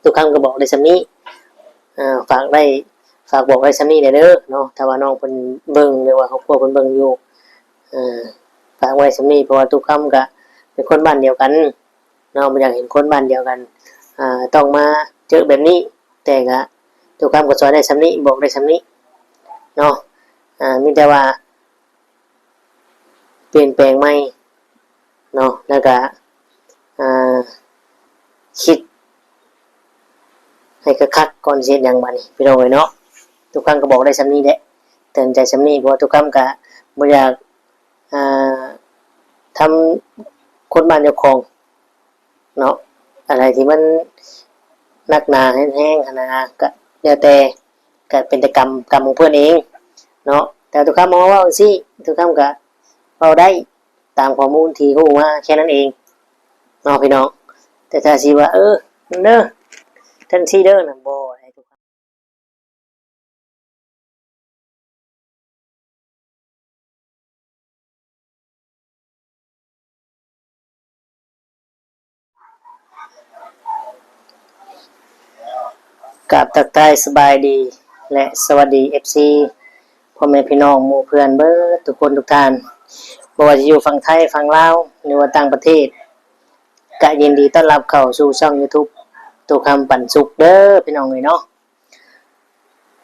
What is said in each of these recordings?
ຕຸກຄຳກໍບອກໄດ້ສ່ຳນີ້ ເອີ ຝາກໄດ້ ຝາກບອກໄດ້ສ່ຳນີ້ແດ່ເດີເນາະ. ຖ້າວ່ານ້ອງເພິ່ນເບິ່ງ ຫຼືວ່າຄອບຄົວເພິ່ນເບິ່ງຢູ່ ເອີ ຝາກໄວ້ສ່ຳນີ້ ເພາະວ່າຕຸກຄຳກໍເປັນຄົນບ້ານດຽວກັນເນາະ ບໍ່ຢາກເຫັນຄົນບ້ານດຽວກັນ ອ່າ ຕ້ອງມາເຈີແບບນີ້. ແຕ່ກໍ ຕຸກຄຳກໍຊ່ອຍໄດ້ສ່ຳນີ້ ບອກໄດ້ສ່ຳນີ້ເນາະ ອ່າ ມີແຕ່ວ່າປ່ຽນແປງໃໝ່ເນາະ ແລ້ວກໍ ອ່າ ຄິດໃຫ້ຄັກໆກ່ອນຊິເຮັດຫຍັງບາດນີ້ ພີ່ນ້ອງເອີຍເນາະ. ຕຸກຄຳກໍບອກໄດ້ສ່ຳນີ້ແຫຼະ ເຕືອນໃຈສ່ຳນີ້ ເພາະວ່າຕຸກຄຳກໍບໍ່ຢາກ ອ່າ ທຳຄົນບ້ານເຈົ້າຂອງເນາະ ອັນໃດທີ່ມັນໜັກໜາແຮງໆຫັ້ນນະ ກະແລ້ວແຕ່ ກະເປັນແຕ່ກຳ ກຳຂອງເພິ່ນເອງເນາະ. ແຕ່ວ່າຕຸກຄຳເວົ້າຈັ່ງຊີ້ ຕຸກຄຳກະເວົ້າໄດ້ຕາມຂໍ້ມູນທີ່ຮູ້ມາແຄ່ນັ້ນເອງເນາະ ພີ່ນ້ອງ. ແຕ່ຖ້າຊິວ່າ ເອີ ເດີ ຈັ່ງຊີ້ເດີ ນັ້ນບໍ່ໄດ້ ກາບທັກທາຍສະບາຍດີ ແລະ ສະຫວັດດີ ເອັຟຊີ ພໍ່ແມ່ພີ່ນ້ອງໝູ່ເພື່ອນເບິດທຸກຄົນທຸກທ່ານ ບໍ່ວ່າຈະຢູ່ຝັ່ງໄທ ຝັ່ງລາວ ຫຼືວ່າຕ່າງປະເທດ ກະຍິນດີຕ້ອນຮັບເຂົ້າສູ່ຊ່ອງ YouTube ຕຸກຄຳປັນສຸກເດີ ພີ່ນ້ອງເອີຍເນາະ.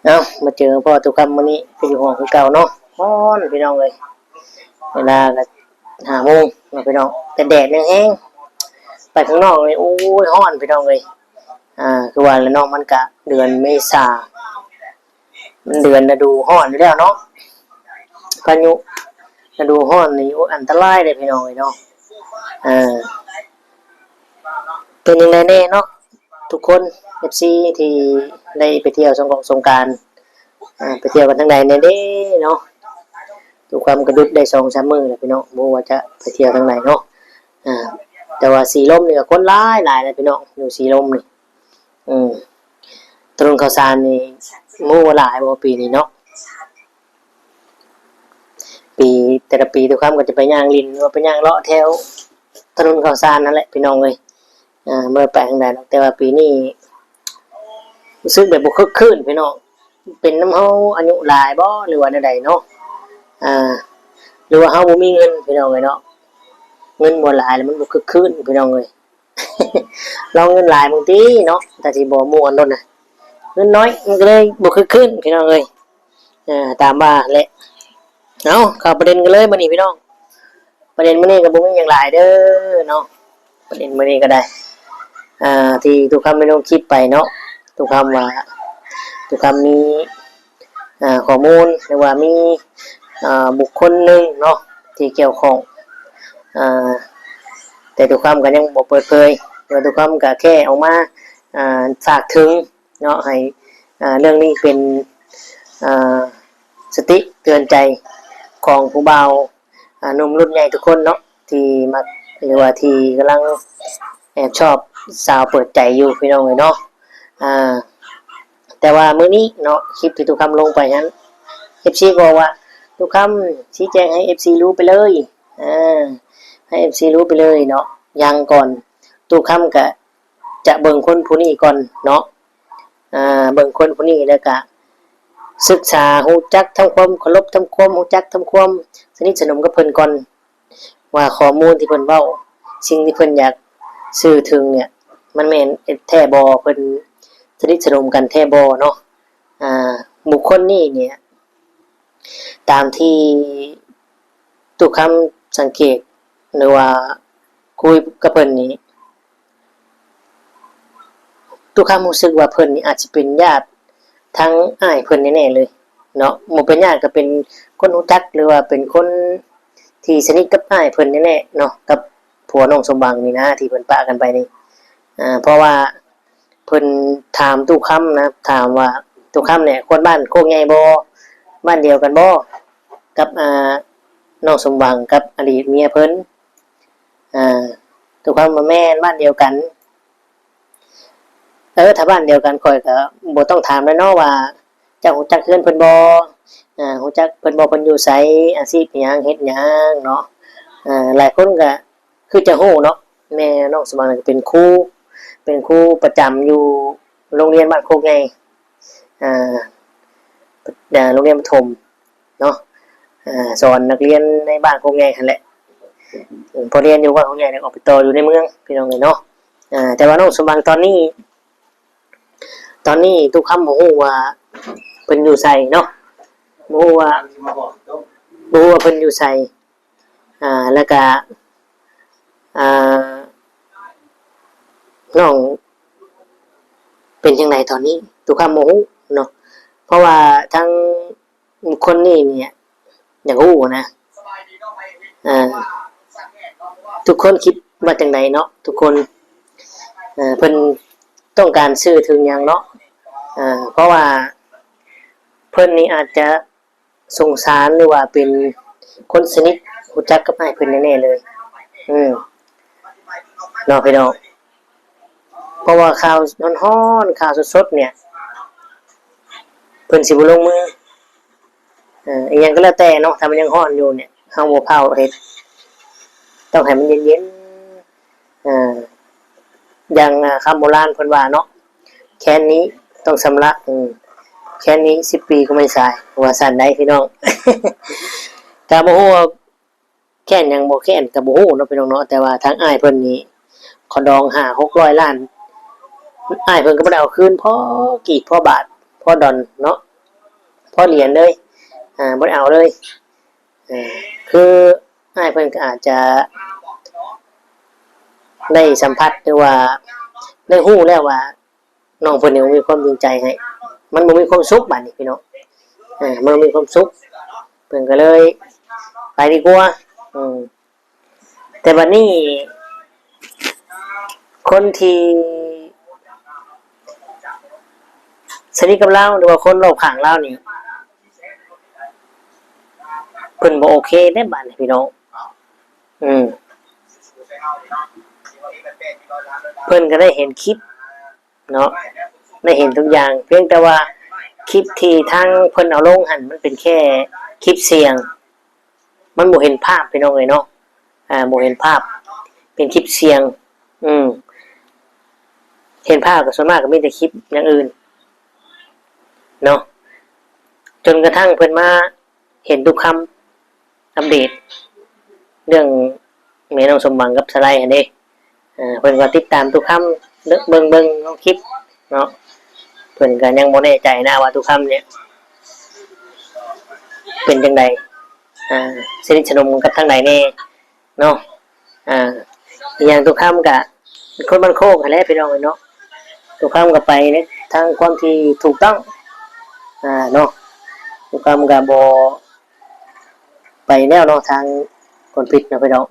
ເອົາ ມາເຈີພໍ່ຕຸກຄຳມື້ນີ້ ເປັນຫ່ວງຄືເກົ່າເນາະ. ຮ້ອນພີ່ນ້ອງເອີຍ ເວລາກໍຫ້າໂມງເນາະ ພີ່ນ້ອງ ແຕ່ແດດຍັງແຮງ ໄປຂ້າງນອກນີ້ ໂອ້ຍ ຮ້ອນພີ່ນ້ອງເອີຍ. ອ່າ ຄືວ່າແຫຼະເນາະ ມັນກະເດືອນເມສາ ມັນເດືອນລະດູຮ້ອນຢູ່ແລ້ວເນາະ ພາຍຸລະດູຮ້ອນນີ້ ໂອ້ຍ ອັນຕະລາຍເດ້ພີ່ນ້ອງເອີຍເນາະ. ເອີ ເປັນຈັ່ງໃດແດ່ເນາະ ທຸກຄົນ ເອັຟຊີ ທີ່ໄດ້ໄປທ່ຽວສົງກອງສົງການ ອ່າ ໄປທ່ຽວກັນທາງໃດແດ່ເດ້ເນາະ. ທຸກຄຳກະຢຸດໄດ້ສອງສາມມື້ແລ້ວພີ່ນ້ອງ ບໍ່ຮູ້ວ່າຈະໄປທ່ຽວທາງໃດເນາະ. ອ່າ ແຕ່ວ່າສີລົມນີ້ກະຄົນຫຼາຍໆແລ້ວພີ່ນ້ອງ ຢູ່ສີລົມນີ້. ອືມ ຖະໜົນເຂົ້າສານນີ້ ໝູ່ຫຼາຍບໍ່ປີນີ້ເນາະ. ປີ ແຕ່ລະປີ ຕຸກຄຳກໍຈະໄປຍ່າງຫຼິ້ນ ຫຼືວ່າໄປຍ່າງເລາະແຖວຖະໜົນເຂົ້າສານນັ້ນແຫຼະ ພີ່ນ້ອງເອີຍ. ອ່າ ບໍ່ໄດ້ໄປທາງໃດດອກ ແຕ່ວ່າປີນີ້ຮູ້ສຶກແບບບໍ່ຄຶກຄື້ນພີ່ນ້ອງ. ເປັນນຳເຮົາອາຍຸຫຼາຍບໍ່ ຫຼືວ່າແນວໃດເນາະ? ອ່າ ຫຼືວ່າເຮົາບໍ່ມີເງິນ ພີ່ນ້ອງເອີຍເນາະ. ເງິນບໍ່ຫຼາຍແລ້ວມັນບໍ່ຄຶກຄື້ນ ພີ່ນ້ອງເອີຍ. ລອງເງິນຫຼາຍເບິ່ງຕິເນາະ ແຕ່ຊິບໍ່ມ່ວນໂລດນະ. ເງິນນ້ອຍມັນກໍເລີຍບໍ່ຄຶກຄື້ນ ພີ່ນ້ອງເອີຍ. ເອີ ຕາມວ່າແຫຼະ. ເອົາ ເຂົ້າປະເດັນກັນເລີຍມື້ນີ້ພີ່ນ້ອງ. ປະເດັນມື້ນີ້ກໍບໍ່ມີຫຍັງຫຼາຍເດີເນາະ. ປະເດັນມື້ນີ້ກໍໄດ້ ອ່າ ທີ່ຕຸກຄຳໄດ້ລົງຄລິບໄປເນາະ. ຕຸກຄຳວ່າ ຕຸກຄຳມີ ອ່າ ຂໍ້ມູນ ຫຼືວ່າມີ ອ່າ ບຸກຄົນໜຶ່ງເນາະ ທີ່ກ່ຽວຂ້ອງ ອ່າ ແຕ່ຕຸກຄຳກໍຍັງບໍ່ເປີດເຜີຍ ແຕ່ວ່າຕຸກຄຳກໍແຄ່ອອກມາ ອ່າ ຝາກເຖິງເນາະ ໃຫ້ ອ່າ ເລື່ອງນີ້ເປັນ ອ່າ ສະຕິເຕືອນໃຈຂອງຜູ້ບ່າວ ອ່າ ໜຸ່ມລຸ້ນໃຫຍ່ທຸກຄົນເນາະ ທີ່ມັກ ຫຼືວ່າທີ່ກຳລັງແອບຊອບສາວເປີດໃຈຢູ່ ພີ່ນ້ອງເອີຍເນາະ. ອ່າ ແຕ່ວ່າມື້ນີ້ເນາະ ຄລິບທີ່ຕຸກຄຳລົງໄປຫັ້ນ ເອັຟຊີກໍບອກວ່າ ຕຸກຄຳຊີ້ແຈງໃຫ້ເອັຟຊີຮູ້ໄປເລີຍ ອ່າ ໃຫ້ເອັຟຊີຮູ້ໄປເລີຍເນາະ. ຢ່າງກ່ອນ ຕຸກຄຳກະຈະເບິ່ງຄົນຜູ້ນີ້ກ່ອນເນາະ. ອ່າ ເບິ່ງຄົນຜູ້ນີ້ແລ້ວກະສຶກສາຮູ້ຈັກທຳຄວາມເຄົາລົບ ທຳຄວາມຮູ້ຈັກ ທຳຄວາມສະໜິດສະໜົມກັບເພິ່ນກ່ອນ ວ່າຂໍ້ມູນທີ່ເພິ່ນເວົ້າ ສິ່ງທີ່ເພິ່ນຢາກສື່ເຖິງເນ່ຍ ມັນແມ່ນແທ້ບໍ່ ເພິ່ນສະໜິດສະໜົມກັນແທ້ບໍ່ເນາະ. ອ່າ ບຸກຄົນນີ້ເນ່ຍ ຕາມທີ່ຕຸກຄຳສັງເກດ ຫຼືວ່າຄຸຍກັບເພິ່ນນີ້ ຕຸກຄຳຮູ້ສຶກວ່າເພິ່ນນີ້ອາດຊິເປັນຍາດທາງອ້າຍເພິ່ນແນ່ໆເລີຍເນາະ. ບໍ່ເປັນຍາດກໍເປັນຄົນຮູ້ຈັກ ຫຼືວ່າເປັນຄົນທີ່ສະໜິດກັບອ້າຍເພິ່ນແນ່ໆເນາະ ກັບຜົວນ້ອງສົມຫວັງນີ້ນະ ທີ່ເພິ່ນປະກັນໄປນີ້. ອ່າ ເພາະວ່າ ເພິ່ນຖາມຕຸຄຳນະ ຖາມວ່າ ຕຸຄຳນີ້ຄົນບ້ານໂຄກໃຫຍ່ບໍ່? ບ້ານດຽວກັນບໍ່ກັບ ອ່າ ນ້ອງສົມຫວັງກັບອະດີດເມຍເພິ່ນ? ອ່າ ຕຸຄຳວ່າ ແມ່ນ ບ້ານດຽວກັນ. ເອີ ຖ້າບ້ານດຽວກັນຂ້ອຍກໍບໍ່ຕ້ອງຖາມແລ້ວເນາະວ່າ ເຈົ້າຮູ້ຈັກເຮືອນເພິ່ນບໍ່? ອ່າ ຮູ້ຈັກເພິ່ນບໍ່? ເພິ່ນຢູ່ໃສ? ອາຊີບຫຍັງ? ເຮັດຫຍັງເນາະ? ອ່າ ຫຼາຍຄົນກໍຄືຈະຮູ້ເນາະ ແມ່ນ້ອງສົມຫວັງນີ້ກໍເປັນຄູ ເປັນຄູປະຈຳຢູ່ໂຮງຮຽນບ້ານໂຄກໃຫຍ່ ອາ ໂຮງຮຽນປະຖົມເນາະ ອາ ສອນນັກຮຽນໃນບ້ານໂຄກໃຫຍ່ຫັ້ນແຫຼະ. ພໍຮຽນຢູ່ບ້ານໂຄກໃຫຍ່ແລ້ວອອກໄປຕໍ່ຢູ່ໃນເມືອງ ພີ່ນ້ອງເອີຍເນາະ. ອາ ແຕ່ວ່ານ້ອງສົມຫວັງຕອນນີ້ ຕອນນີ້ຕຸຄຳບໍ່ຮູ້ວ່າເພິ່ນຢູ່ໃສເນາະ ບໍ່ຮູ້ວ່າ ບໍ່ຮູ້ວ່າເພິ່ນຢູ່ໃສ ອາ ແລ້ວກະ ອາ ນ້ອງເປັນຈັ່ງໃດຕອນນີ້ ຕຸຄຳບໍ່ຮູ້ເນາະ ເພາະວ່າທາງ ຄົນນີ້ນີ້ຢາກຮູ້ນະ ເອີ ທຸກຄົນຄິດວ່າຈັ່ງໃດເນາະ ທຸກຄົນ ເອີ ເພິ່ນຕ້ອງການສື່ເຖິງຫຍັງເນາະ ເອີ ເພາະວ່າເພິ່ນນີ້ອາດຈະສົງສານ ຫຼືວ່າເປັນຄົນສະໜິດ ຮູ້ຈັກກັບອ້າຍເພິ່ນແນ່ໆເລີຍ ອືມ ເນາະພີ່ນ້ອງ ເພາະວ່າຂ່າວຮ້ອນໆ ຂ່າວສົດໆ ເນຍ ເພິ່ນຊິບໍ່ລົງມື ເອີ ອີ່ຫຍັງກໍແລ້ວແຕ່ເນາະ ຖ້າມັນຍັງຮ້ອນຢູ່ເນຍ ເຮົາບໍ່ພ້າວເຮັດ ຕ້ອງໃຫ້ມັນເຢັນໆ ເອີ ຢ່າງ ອາ ຄຳໂບລານເພິ່ນວ່າເນາະ ແຄ້ນນີ້ຕ້ອງຊຳລະ ອືມ ແຄ້ນນີ້ສິບປີກໍໄມ່ສາຍ ວ່າຊັ້ນໃດ໋ພີ່ນ້ອງ ກໍບໍ່ຮູ້ວ່າ ແຄ້ນຫຍັງບໍ່ແຄ້ນກໍບໍ່ຮູ້ເນາະພີ່ນ້ອງເນາະ ແຕ່ວ່າທາງອ້າຍເພິ່ນນີ້ ເຂົາດອງຫ້າຫົກຮ້ອຍລ້ານ ອ້າຍເພິ່ນກໍບໍ່ໄດ້ເອົາຄືນພໍກີບພໍບາດພໍດອນເນາະ ພໍຫຼຽນເລີຍ ອາ ບໍ່ໄດ້ເອົາເລີຍ ເອີ ຄືອ້າຍເພິ່ນກໍອາດຈະໄດ້ສຳຜັດ ຫຼືວ່າໄດ້ຮູ້ແລ້ວວ່າ ນ້ອງເພິ່ນນີ້ບໍ່ມີຄວາມຈິງໃຈໃຫ້ ມັນບໍ່ມີຄວາມສຸກບາດນີ້ພີ່ນ້ອງ ເອີ ມັນບໍ່ມີຄວາມສຸກ ເພິ່ນກໍເລີຍໄປດີກວ່າ ອືມ ແຕ່ບັດນີ້ ຄົນທີ່ສະໜິດກັບລາວ ຫຼືວ່າຄົນລອບຂ້າງລາວນີ້ ເພິ່ນບໍ່ໂອເຄເດ້ບາດນີ້ພີ່ນ້ອງ ອືມ ເພິ່ນກໍໄດ້ເຫັນຄລິບ ເນາະ ໄດ້ເຫັນທຸກຢ່າງ ພຽງແຕ່ວ່າຄລິບທີ່ທາງເພິ່ນເອົາລົງຫັ້ນ ມັນເປັນແຄ່ຄລິບສຽງ ມັນບໍ່ເຫັນພາບພີ່ນ້ອງເອີຍເນາະ ອາ ບໍ່ເຫັນພາບ ເປັນຄລິບສຽງ ອືມ ເຫັນພາບກໍສ່ວນມາກກໍມີແຕ່ຄລິບຢ່າງອື່ນເນາະ ຈົນກະທັ່ງເພິ່ນມາ ເຫັນຕຸຄຳອັບເດດເລື່ອງແມ່ນ້ອງສົມຫວັງກັບສາໄລຫັ້ນເດ້ ເອີ ເພິ່ນກໍຕິດຕາມຕຸຄຳ ເບິ່ງ ເບິ່ງ ເບິ່ງລົງຄລິບເນາະ ເພິ່ນກໍຍັງບໍ່ແນ່ໃຈນະວ່າຕຸຄຳນີ້ເປັນຈັ່ງໃດ ອາ ສະໜິດສະໜົມກັບທາງໃດແນ່ ເນາະ ອາ ອີ່ຫຍັງຕຸຄຳກະເປັນຄົນບ້ານໂຄກຫັ້ນແຫຼະພີ່ນ້ອງເອີຍເນາະ ຕຸຄຳກະໄປໃນທາງຄວາມທີ່ຖືກຕ້ອງ ອາ ເນາະ ຕຸຄຳກະບໍ່ໄປແນວເນາະ ທາງຄົນຜິດເນາະພີ່ນ້ອງ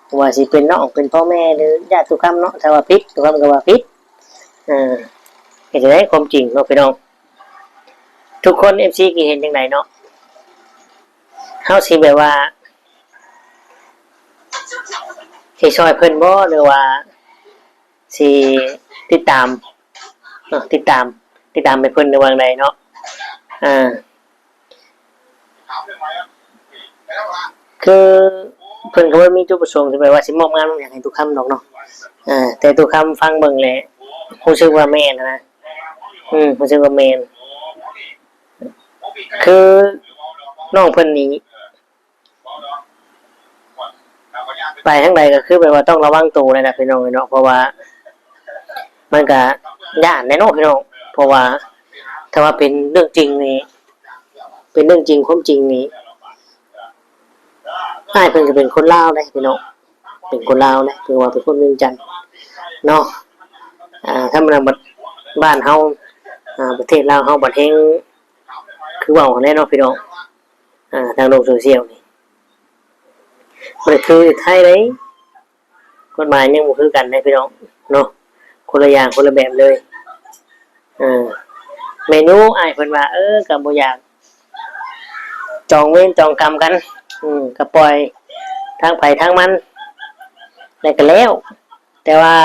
ບໍ່ວ່າຊິເປັນນ້ອງເປັນພໍ່ແມ່ ຫຼືຍາດຕຸຄຳເນາະ ຖ້າວ່າຜິດ ຕຸຄຳກະວ່າຜິດ ເອີ ເຮັດຈັ່ງໃດຄວາມຈິງເນາະພີ່ນ້ອງ ທຸກຄົນ ເອັຟຊີ ຄິດເຫັນຈັ່ງໃດເນາະ ເຮົາຊິແບບວ່າ ຊິຊ່ອຍເພິ່ນບໍ່ ຫຼືວ່າຊິຕິດຕາມເນາະ ຕິດຕາມ ຕິດຕາມໃຫ້ເພິ່ນ ຫຼືວ່າຈັ່ງໃດເນາະ ເອີ ຄືເພິ່ນກໍບໍ່ໄດ້ມີຈຸດປະສົງທີ່ແບບວ່າຊິມອບງານມອບຫຍັງໃຫ້ຕຸຄຳດອກເນາະ ເອີ ແຕ່ຕຸຄຳຟັງເບິ່ງແລ້ວ ຮູ້ສຶກວ່າແມ່ນນະ ອືມ ຮູ້ສຶກວ່າແມ່ນ ຄືນ້ອງເພິ່ນນີ້ ໄປທາງໃດກໍຄືແບບວ່າຕ້ອງລະວັງໂຕແລ້ວນະພີ່ນ້ອງເອີຍເນາະ ເພາະວ່າມັນກະຢ້ານແຫຼະເນາະພີ່ນ້ອງ ເພາະວ່າຖ້າວ່າເປັນເລື່ອງຈິງນີ້ ເປັນເລື່ອງຈິງຄວາມຈິງນີ້ ອ້າຍເພິ່ນກໍເປັນຄົນລາວເດ້ພີ່ນ້ອງ ເປັນຄົນລາວເດ້ ຖືວ່າເປັນຄົນວຽງຈັນເນາະ ອາ ທຳມະດາບັດບ້ານເຮົາ ອາ ປະເທດລາວເຮົາບັດແຮງຄືເວົ້າຫັ້ນແຫຼະເນາະພີ່ນ້ອງ ອາ ທາງໂລກໂຊຊຽວນີ້ ບໍ່ໄດ້ຄືໄທເດ້ ກົດໝາຍຍັງບໍ່ຄືກັນເດ້ພີ່ນ້ອງເນາະ ຄົນລະຢ່າງຄົນລະແບບເລີຍ ເອີ ແມ່ນຢູ່ ອ້າຍເພິ່ນວ່າ ເອີ ກໍບໍ່ຢາກຈອງເວນຈອງກຳກັນ ອືມ ກໍປ່ອຍທາງໃຜທາງມັນ ແລ້ວກໍແລ້ວ ແຕ່ວ່າ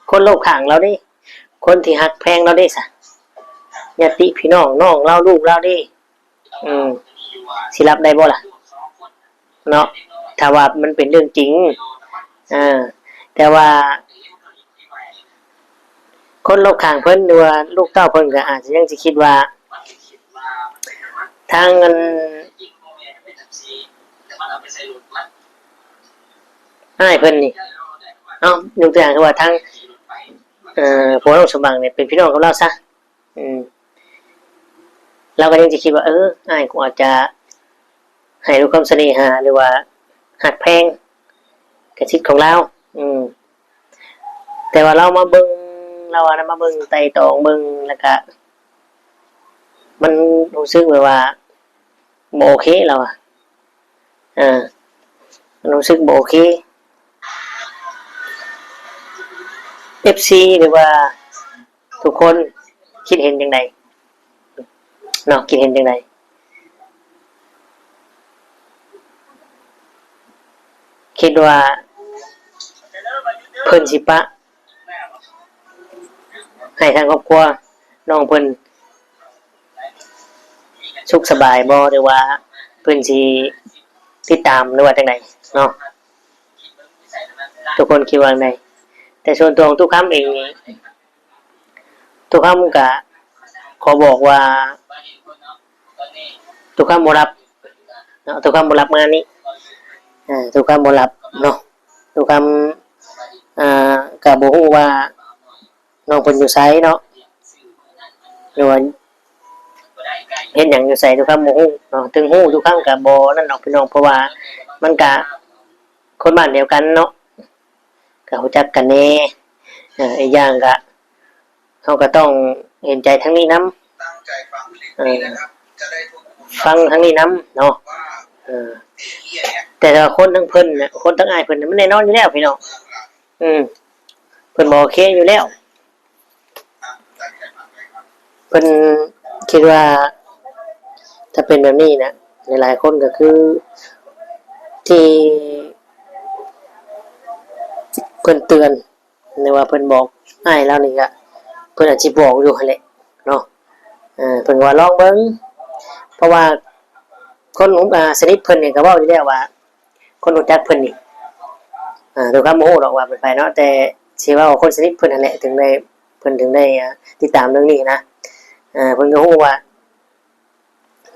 ຄົນລອບຂ້າງລາວເດ້ ຄົນທີ່ຮັກແພງລາວເດ້ຊະ ຍາດຕິພີ່ນ້ອງ ນ້ອງລາວ ລູກລາວເດ້ ອືມ ຊິຮັບໄດ້ບໍ່ລະເນາະ ຖ້າວ່າມັນເປັນເລື່ອງຈິງ ເອີ ແຕ່ວ່າ ຄົນລົບຂ້າງເພິ່ນ ຫຼືວ່າລູກເຕົ້າເພິ່ນກໍອາດຈະຍັງຊິຄິດວ່າ ທາງອັນອ້າຍເພິ່ນນີ້ ເອົາ ຍົກຕົວຢ່າງຄືວ່າທາງ ເອີ ຜົວນ້ອງສົມຫວັງນີ້ເປັນພີ່ນ້ອງກັບລາວຊະ ອືມ ລາວກໍຍັງຊິຄິດວ່າ ເອີ ອ້າຍກໍອາດຈະໃຫ້ດ້ວຍຄວາມສະເໜຫາ ຫຼືວ່າຮັກແພງ ກໍສິດຂອງລາວ ອືມ ແຕ່ວ່າລາວມາເບິ່ງ ລາວວ່າລາວມາເບິ່ງ ໄຕ່ຕອງເບິ່ງ ແລ້ວກະ ມັນຮູ້ສຶກແບບວ່າບໍ່ໂອເຄ ລາວວ່າ ເອີ ມັນຮູ້ສຶກບໍ່ໂອເຄ ເອັຟຊີ ຫຼືວ່າ ທຸກຄົນຄິດເຫັນຈັ່ງໃດເນາະ? ຄິດເຫັນຈັ່ງໃດ? ຄິດວ່າເພິ່ນຊິປະໃຫ້ທາງຄອບຄົວນ້ອງເພິ່ນສຸກສະບາຍບໍ່ ຫຼືວ່າເພິ່ນຊິຕິດຕາມ ຫຼືວ່າຈັ່ງໃດເນາະ? ທຸກຄົນຄິດວ່າຈັ່ງໃດ? ແຕ່ສ່ວນຕົວຂອງຕຸຄຳເອງນີ້ ຕຸຄຳກະຂໍບອກວ່າ ຕຸຄຳບໍ່ຮັບເນາະ ຕຸຄຳບໍ່ຮັບງານນີ້ ເອີ ຕຸຄຳບໍ່ຮັບເນາະ ຕຸຄຳ ເອີ ກະບໍ່ຮູ້ວ່ານ້ອງເພິ່ນຢູ່ໃສເນາະ ຫຼືວ່າເຮັດຫຍັງຢູ່ໃສ ຕຸຄຳບໍ່ຮູ້ເນາະ ເຖິງຮູ້ຕຸຄຳກະບໍ່ນັ້ນດອກພີ່ນ້ອງ ເພາະວ່າມັນກະຄົນບ້ານດຽວກັນເນາະ ກະຮູ້ຈັກກັນແດ່ ເອີ ອີກຢ່າງກະ ເຮົາກໍຕ້ອງເຫັນໃຈທາງນີ້ນຳ ເອີ ຟັງທາງນີ້ນຳເນາະ ເອີ ແຕ່ວ່າຄົນທັງເພິ່ນນະ ຄົນທັງອ້າຍເພິ່ນນະ ມັນແນ່ນອນຢູ່ແລ້ວພີ່ນ້ອງ ອືມ ເພິ່ນບໍ່ໂອເຄຢູ່ແລ້ວ ເພິ່ນຄິດວ່າ ຖ້າເປັນແບບນີ້ນະ ຫຼາຍໆຄົນກໍຄືທີ່ເພິ່ນເຕືອນ ຫຼືວ່າເພິ່ນບອກອ້າຍລາວນີ້ກະ ເພິ່ນອາດຊິບອກຢູ່ຫັ້ນແຫຼະເນາະ ເອີ ເພິ່ນກໍວ່າລອງເບິ່ງ ເພາະວ່າຄົນ ອາ ສະໜິດເພິ່ນນີ້ກໍເວົ້າຢູ່ແລ້ວວ່າ ຄົນຮູ້ຈັກເພິ່ນນີ້ ອາ ໂດຍຄວາມບໍ່ຮູ້ດອກວ່າເປັນໃຜເນາະ ແຕ່ຊິເວົ້າຄົນສະໜິດເພິ່ນຫັ້ນແຫຼະ ເຖິງໄດ້ ເພິ່ນເຖິງໄດ້ ອາ ຕິດຕາມເລື່ອງນີ້ນະ ອາ ເພິ່ນກໍຮູ້ວ່າ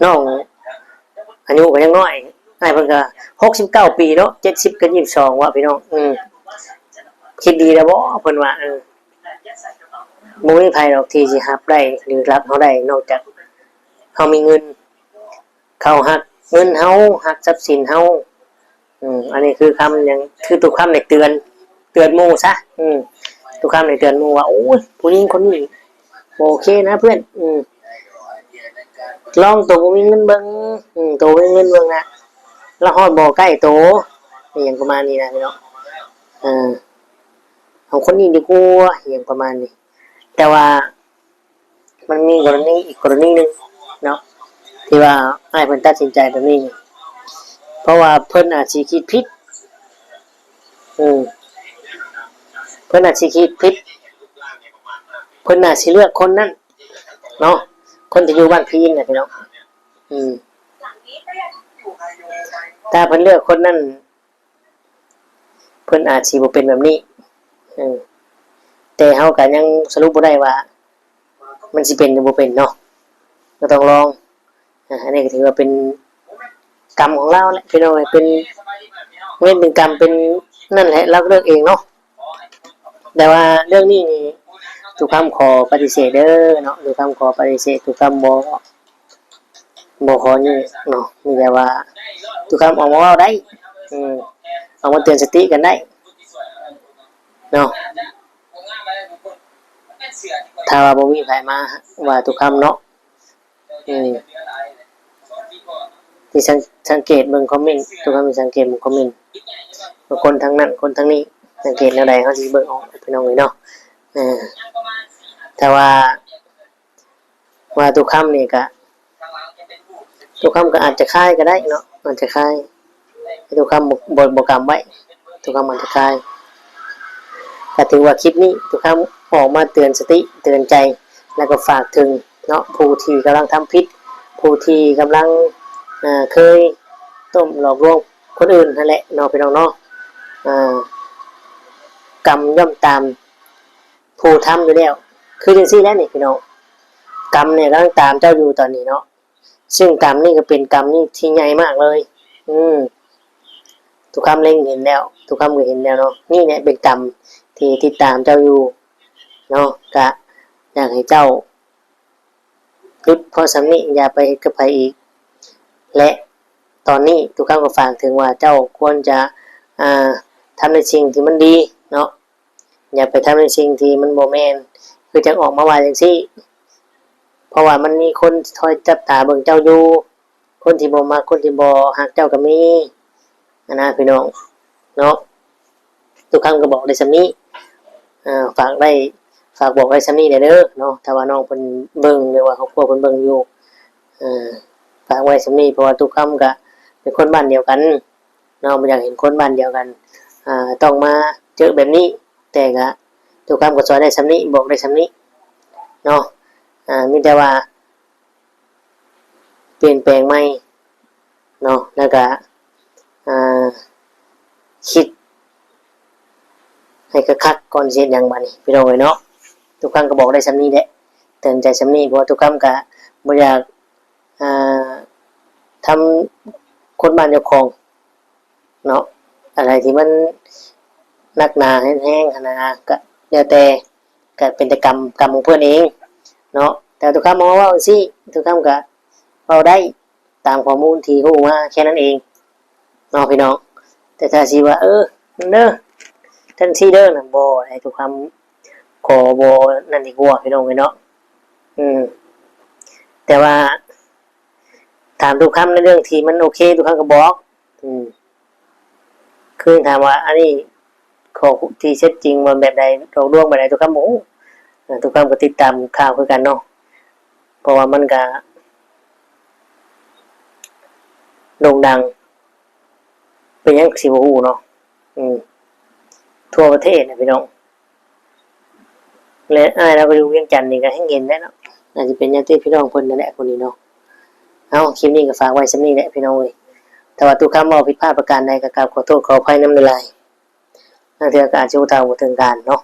ນ້ອງອາຍຸກໍຍັງນ້ອຍ ອ້າຍເພິ່ນກໍຫົກສິບເກົ້າປີເນາະ ເຈັດສິບກັບຊາວສອງ ວ່າພີ່ນ້ອງ ອືມ ຄິດດີແລ້ວບໍ່ ເພິ່ນວ່າ ເອີ ບໍ່ມີໃຜດອກທີ່ຊິຮັບໄດ້ ຫຼືຮັບເຮົາໄດ້ ນອກຈາກເຮົາມີເງິນ ເຂົາຮັກເງິນເຮົາ ຮັກຊັບສິນເຮົາ ອືມ ອັນນີ້ຄືຄຳຫຍັງ ຄືຕຸຄຳໄດ້ເຕືອນ ເຕືອນໝູ່ຊະ ອືມ ຕຸຄຳໄດ້ເຕືອນໝູ່ວ່າ ໂອ້ຍ ຜູ້ຍິງຄົນນີ້ບໍ່ໂອເຄນະເພື່ອນ ອືມ ລອງໂຕບໍ່ມີເງິນເບິ່ງ ອືມ ໂຕບໍ່ມີເງິນເບິ່ງນະ ລະຮອດບໍ່ໃກ້ໂຕ ອີ່ຫຍັງປະມານນີ້ນະພີ່ນ້ອງ ເອີ ເອົາຄົນນີ້ດີກວ່າ ອີ່ຫຍັງປະມານນີ້ ແຕ່ວ່າ ມັນມີກໍລະນີອີກກໍລະນີໜຶ່ງເນາະ ທີ່ວ່າອ້າຍເພິ່ນຕັດສິນໃຈແບບນີ້ນີ້ ເພາະວ່າເພິ່ນອາດຊິຄິດຜິດ ອືມ ເພິ່ນອາດຊິຄິດຜິດ ເພິ່ນອາດຊິເລືອກຄົນນັ້ນເນາະ ຄົນທີ່ຢູ່ບ້ານພີນນະພີ່ນ້ອງ ອືມ ຖ້າເພິ່ນເລືອກຄົນນັ້ນ ເພິ່ນອາດຊິບໍ່ເປັນແບບນີ້ ເອີ ແຕ່ເຮົາກໍຍັງສະຫຼຸບບໍ່ໄດ້ວ່າ ມັນຊິເປັນຫຼືບໍ່ເປັນເນາະ ກໍຕ້ອງລອງ ອາ ອັນນີ້ກໍຖືວ່າເປັນກຳຂອງລາວແຫຼະ ພີ່ນ້ອງເອີຍ ເປັນເວນເປັນກຳ ເປັນນັ້ນແຫຼະ ລາວກໍເລືອກເອງເນາະ ແຕ່ວ່າເລື່ອງນີ້ນີ້ ຕຸຄຳຂໍປະຕິເສດເດີເນາະ ຕຸຄຳຂໍປະຕິເສດ ຕຸຄຳບໍ່ ບໍ່ຂໍນີ້ເນາະ ມີແຕ່ວ່າຕຸຄຳອອກມາເວົ້າໄດ້ ອືມ ອອກມາເຕືອນສະຕິກັນໄດ້ເນາະ ຖ້າວ່າບໍ່ມີໃຜມາວ່າຕຸຄຳເນາະ ອືມ ທີ່ສັງ ສັງເກດເບິ່ງຄອມເມັນ ຕຸຄຳສັງເກດເບິ່ງຄອມເມັນ ວ່າຄົນທາງນັ້ນຄົນທາງນີ້ ສັງເກດແນວໃດ ເຮົາຊິເບິ່ງອອກ ພີ່ນ້ອງເອີຍເນາະ ເອີ ຖ້າວ່າ ວ່າຕຸຄຳນີ້ກະ ຕຸຄຳກໍອາດຈະຄາຍກໍໄດ້ເນາະ ອາດຈະຄາຍ ຕຸຄຳບໍ່ ບໍ່ ບໍ່ກຳໄວ້ ຕຸຄຳອາດຈະຄາຍ ກໍຖືວ່າຄລິບນີ້ຕຸຄຳອອກມາເຕືອນສະຕິເຕືອນໃຈ ແລ້ວກໍຝາກເຖິງເນາະ ຜູ້ທີ່ກຳລັງທຳຜິດ ຜູ້ທີ່ກຳລັງ ເອີ ເຄີຍຕົ້ມຫຼອກລວງຄົນອື່ນຫັ້ນແຫຼະເນາະ ພີ່ນ້ອງເນາະ ເອີ ກຳຍ່ອມຕາມ ຜູ້ທຳຢູ່ແລ້ວ ຄືຈັ່ງຊີ້ແຫຼະນີ້ພີ່ນ້ອງ, ກຳນີ້ກຳລັງຕາມເຈົ້າຢູ່ຕອນນີ້ເນາະ. ຊຶ່ງກຳນີ້ກໍເປັນກຳນີ້ທີ່ໃຫຍ່ມາກເລີຍ. ອືມ ທຸກຄຳເລັງເຫັນແລ້ວ, ທຸກຄຳກໍເຫັນແລ້ວເນາະ. ນີ້ແຫຼະເປັນກຳທີ່ຕິດຕາມເຈົ້າຢູ່ເນາະ. ກະຢາກໃຫ້ເຈົ້າຢຸດພໍສ່ຳນີ້, ຢ່າໄປເຮັດກັບໃຜອີກ. ແລະ ຕອນນີ້ທຸກຄຳກໍຝາກເຖິງວ່າເຈົ້າຄວນຈະ ອ່າ ທຳໃນສິ່ງທີ່ມັນດີເນາະ. ຢ່າໄປທຳໃນສິ່ງທີ່ມັນບໍ່ແມ່ນ ຄືຈັ່ງອອກມາວ່າຈັ່ງຊີ້. ເພາະວ່າມັນມີຄົນຄອຍຈັບຕາເບິ່ງເຈົ້າຢູ່, ຄົນທີ່ບໍ່ມັກ ຄົນທີ່ບໍ່ຮັກເຈົ້າກໍມີຫັ້ນນະພີ່ນ້ອງເນາະ. ທຸກຄຳກໍບອກໄດ້ສ່ຳນີ້, ເອີ ຝາກໄດ້ ຝາກບອກໄດ້ສ່ຳນີ້ແດ່ເດີເນາະ. ຖ້າວ່ານ້ອງເພິ່ນເບິ່ງ ຫຼືວ່າຄອບຄົວເພິ່ນເບິ່ງຢູ່ ເອີ ຝາກໄວ້ສ່ຳນີ້ ເພາະວ່າທຸກຄຳກໍເປັນຄົນບ້ານດຽວກັນ ເນາະ, ບໍ່ຢາກເຫັນຄົນບ້ານດຽວກັນ ອ່າ ຕ້ອງມາເຈີແບບນີ້. ແຕ່ກະ ທຸກຄຳກໍຊ່ອຍໄດ້ສ່ຳນີ້ ບອກໄດ້ສ່ຳນີ້ເນາະ. ອ່າ ມີແຕ່ວ່າປ່ຽນແປງໃໝ່ເນາະ, ແລ້ວກະ ອ່າ ຄິດໃຫ້ຄັກໆກ່ອນຊິເຮັດຫຍັງບາດນີ້ ພີ່ນ້ອງເອີຍເນາະ. ທຸກຄຳກໍບອກໄດ້ສ່ຳນີ້ແຫຼະ, ເຕືອນໃຈສ່ຳນີ້ ເພາະວ່າທຸກຄຳກະບໍ່ຢາກ ອ່າ ທຳຄົນບ້ານເຈົ້າຂອງເນາະ. ອັນໃດທີ່ມັນໜັກໜາແຮງໆຫັ້ນນະ ກະແລ້ວແຕ່, ກະເປັນແຕ່ກຳ ກຳຂອງເພິ່ນເອງເນາະ. ແຕ່ທຸກຄຳເຮົາເວົ້າຈັ່ງຊີ້ ທຸກຄຳກະເວົ້າໄດ້ຕາມຂໍ້ມູນທີ່ຮູ້ມາແຄ່ນັ້ນເອງເນາະພີ່ນ້ອງ. ແຕ່ຖ້າຊິວ່າ ເອີ ເດີ ຈັ່ງຊີ້ເດີນະ ບໍ່ໄດ້ ທຸກຄຳ ຂໍບໍ່ນັ້ນດີກວ່າ ພີ່ນ້ອງເອີຍເນາະ. ອືມ ແຕ່ວ່າຖາມທຸກຄຳໃນເລື່ອງທີ່ມັນໂອເຄ ທຸກຄຳກໍບອກ. ອືມ ຄືຖາມວ່າອັນນີ້ຂໍ້ທີ່ເທັດຈິງວ່າແບບໃດ ຫຼອກລວງແບບໃດ ທຸກຄຳບໍ່ຮູ້. ເອີ ທຸກຄຳກໍຕິດຕາມຂ່າວຄືກັນເນາະ, ເພາະວ່າມັນກະໂດ່ງດັງ ເປັນຫຍັງຊິບໍ່ຮູ້ເນາະ. ອືມ ທົ່ວປະເທດນະພີ່ນ້ອງ. ແລະ ອ້າຍລາວກໍຢູ່ວຽງຈັນນີ້ກໍແຮ່ງເຫັນແຫຼະເນາະ, ອາດຈະເປັນຍາດຕິພີ່ນ້ອງເພິ່ນນັ້ນແຫຼະຜູ້ນີ້ເນາະ. ເອົາ ຄລິບນີ້ກໍຝາກໄວ້ສ່ຳນີ້ແຫຼະພີ່ນ້ອງເອີຍ. ຖ້າວ່າຕຸຄຳເວົ້າຜິດພາດປະການໃດກໍກາບຂໍໂທດຂໍອະໄພນຳຫຼາຍໆ. ລາງເທື່ອກໍອາດຊິຮູ້ເທົ່າບໍ່ເຖິງການເນາະ.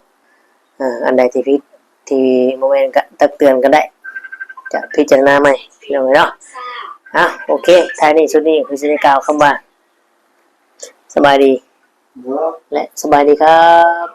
ເອີ ອັນໃດທີ່ຜິດທີ່ບໍ່ແມ່ນກໍຕັກເຕືອນກັນໄດ້, ຈະພິຈາລະນາໃໝ່ພີ່ນ້ອງເອີຍເນາະ. ເອົາ ໂອເຄ, ທ້າຍນີ້ສຸດນີ້ຄືຊິໄດ້ກ່າວຄຳວ່າ ສະບາຍດີ ແລະ ສະບາຍດີຄັບ.